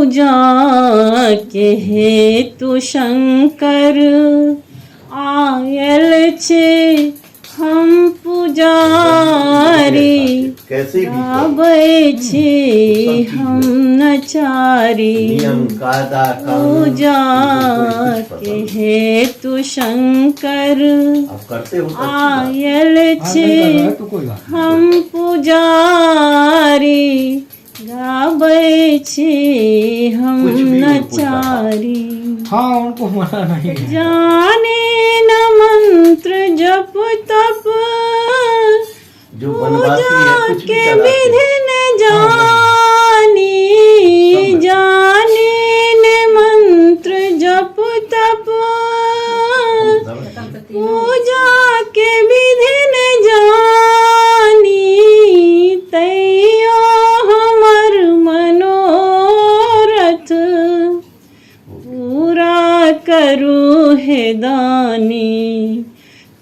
पूजा के हेतु शंकर आयल छी हम पुजारी, कैसे भी करो, गाबै छी सब चीज हम नचारी। नियम कायदा कानून, पूजा इनको कोई कुछ पता के नहीं। हेतु शंकर आप करते हो तो अच्छी बात है। आयल हाँ, छी नहीं कर रहा है तो कोई बात नहीं। हम पुजारी, गाबै छी हम कुछ भी नहीं पूछा। नचारी। हाँ, उनको मना नहीं है। जाने न मंत्र जप तप, जो वनवासी पूजा है कुछ भी के चलाते हैं। विधि न जानी, सब। जाने न मंत्र जप तप, पूजा के विधि न जानी, तैयो हमर मनोरथ पूरा करू हे दानी।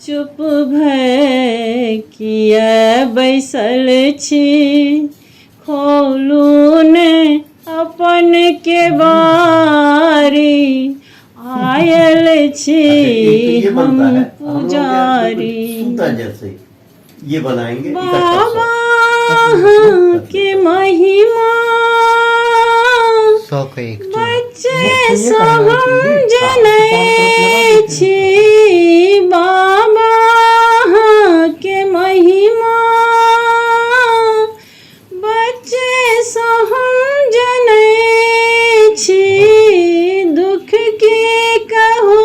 चुप भय किया बैसल छी, खोलू ने अपन के बारी, आयल छी अच्छा, एक तो ये हम बनता है हम लोग यहाँ पुजारी। बिल्कुल सूता जैसे ये बनाएंगे 7100। बाबा के महिमा 100 का एक जोड़ा। बच्चे ये सँ करना है हम कि जनै छी, बाबा के महिमा बच्चे सँ हम जनै छी, दुख की कहू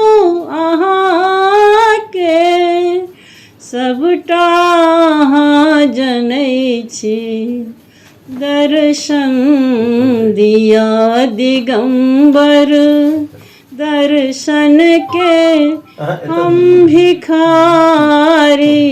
अहाँके, सबटा अहाँ जनै छी। दर्शन दिया दिगंबर, दर्शन के हम भिखारी।